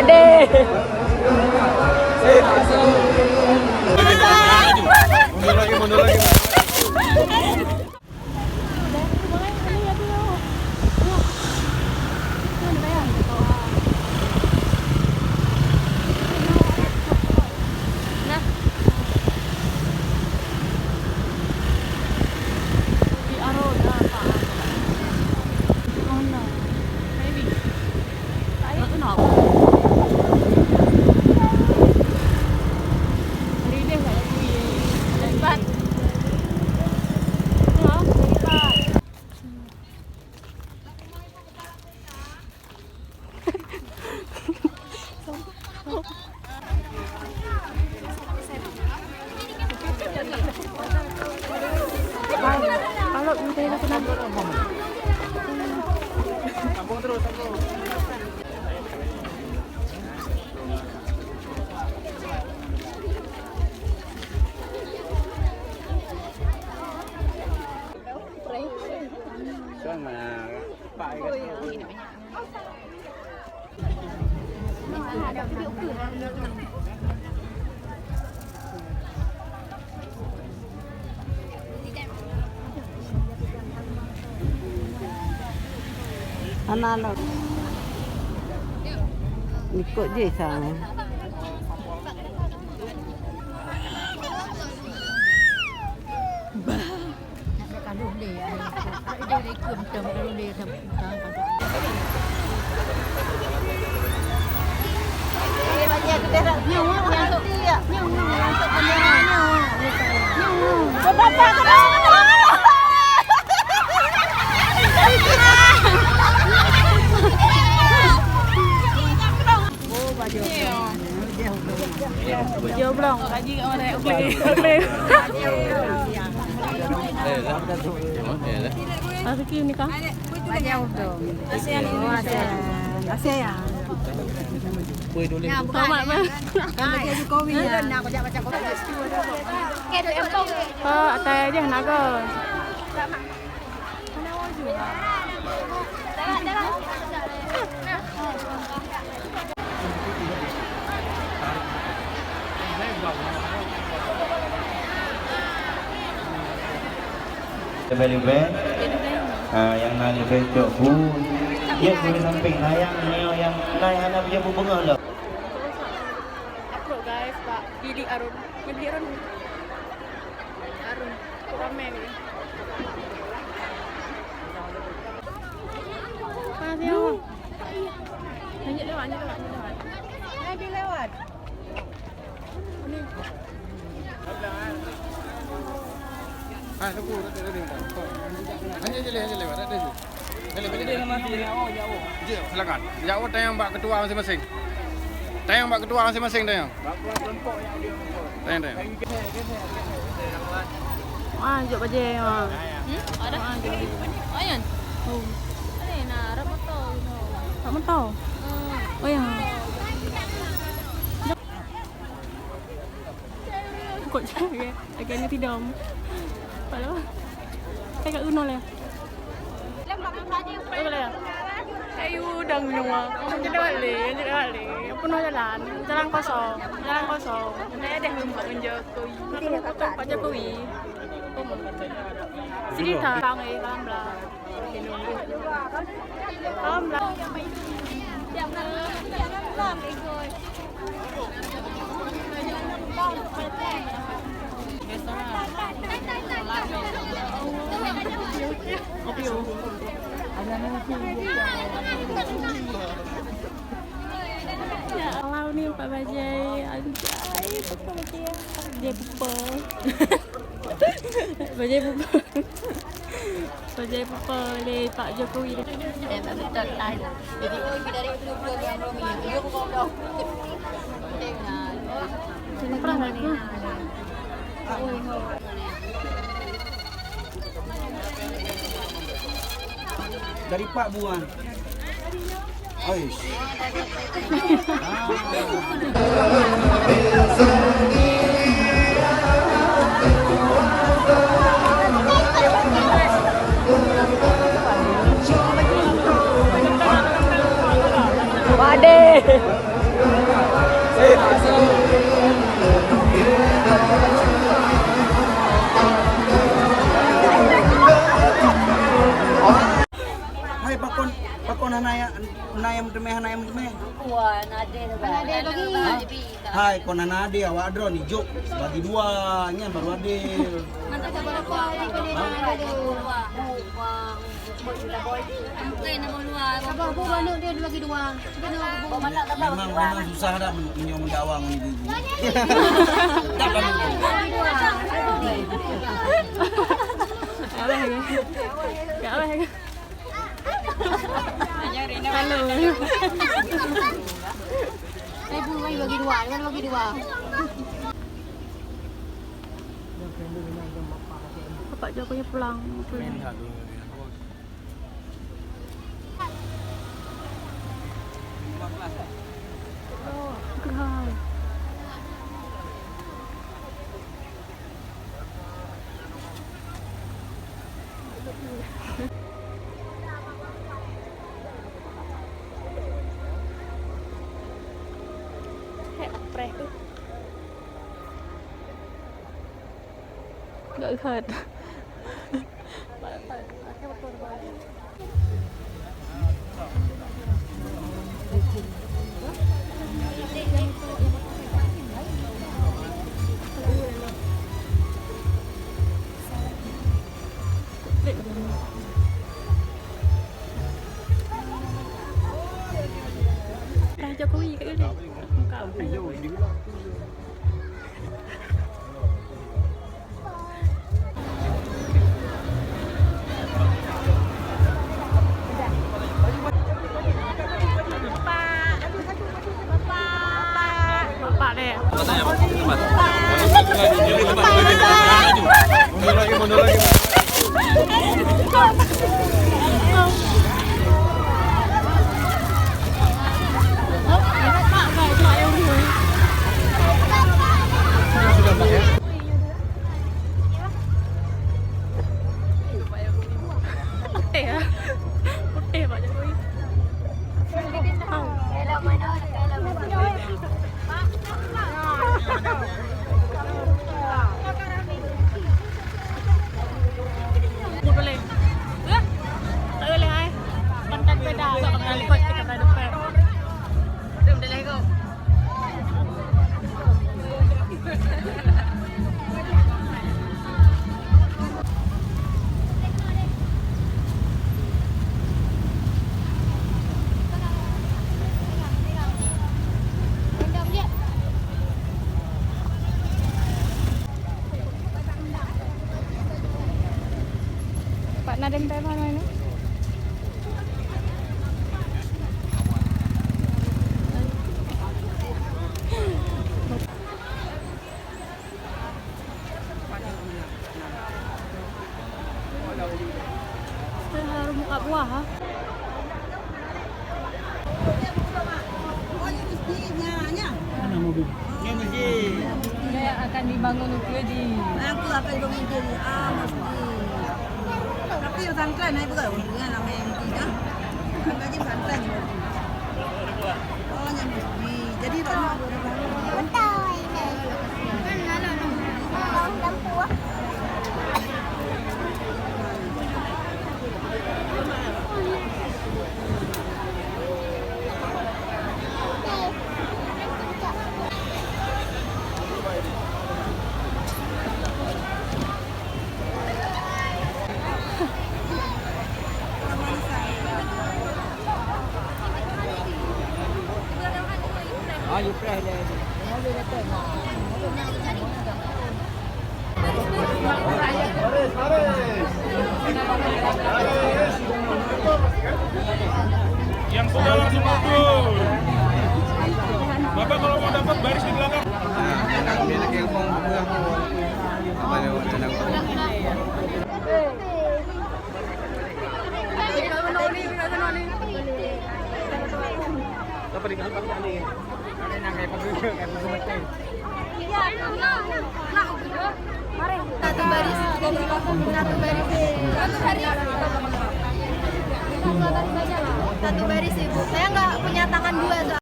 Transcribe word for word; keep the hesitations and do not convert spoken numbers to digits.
Deh. Hana lom. Likot jih sa. Bah. Joblong. Rezeki meuningka. Asia ni. Asia. Asia ya. Selamat, Bang. Kan baca Jokowi ya. Oh, atai aja naga. Leubeh-leubeh, ah, nyang na leubeh cok bu. Ya, bu di samping. Nah, nyang, nyang, nyang na, hana bijak bu beungoh lom. Upload, guys, bak Bilik Arun. Nyan Bilik Arun. Arun. Ramai ni. Panas ya. Lanjut lewat, lanjut lewat, lanjut lewat. Nabi lewat. Ni. Ah, tunggu, tak ada, tak ada. Hanya je lewat, hanya lewat, tak ada je. Boleh, boleh. Jeuet, silakan. Jak awak tanyong bak ketua masing-masing. Tanyong bak ketua masing-masing, tanyong. Tanyong, tanyong. Ah, jok bajèe, ah. Hmm? Ada? Ah, jok. Oh, yan. Oh. Ada na, rap motor, you know. Rap motor? Hmm. Oh, ya. Kot cakap, agaknya tidak. Kalau, saya kat Uno lah. Apa lah? Kayu dang nua. Macam lewat leh, macam lewat leh. Penuh jalan, jalan kosong, jalan kosong. Saya ada lompat menjauh koi. Pak Jokowi. Sini tak? Bang, eh, bang, bang. Kalau ni empat bajai, anjay, betul dia. Bajai pupa. Bajai pupa. Bajai pupa lé Pak Jokowi. Eh, tak betul, tak. Jadi, dari dulu-dulu yang Romi, dia bukan orang. Dengar. Perang ni. Dari Pak Buan. Aish. Padeh. Hai, pakon, pakon hana ya, hana nyang meuteumé, hana nyang meuteumé. Wah, nadé. Nadé lagi. Hai, kon hana adé awak droe ni, jok bagi dua, nyan baru adil. Mantap, sabar, sabar. Sabar, bu, bantu dia bagi dua. Memang, memang susah dah men-, meunyoe meudakwah ngon ibu-ibu. Tak perlu. Bagi dua. Abah ke? Kak Abah ke? Halo. Eh, bu, bagi dua, bagi dua. Bapak Jokowi pulang. Gerai. Hek, preh tu. Gak lihat. Pak Jokowi kat mana? Muka apa? Bapak deh. Mundur lagi, mundur lagi. Putih ah. Putih Pak Jokowi. Mut boleh. Eh, tak boleh ai. Pantat beda. Buat makan lipat kita tak dapat. Jom, dah lego. Pak Nadiem Taiwan mana? Harum muka buah, ha? Mana mobil? Ini masjid. Yang akan dibangun itu di. Yang tu akan dibangun itu di. Ah, masjid. Tapi yang santren, eh, bukan? Yang nama yang itu, ya. Kan tadi santren. Oh, yang masjid. Jadi, Pak, Yang sudah langsung mundur. Bapak kalau mau dapat baris di belakang. Satu baris, satu baris, satu baris. Satu baris, Ibu. Saya nggak punya tangan dua, soalnya.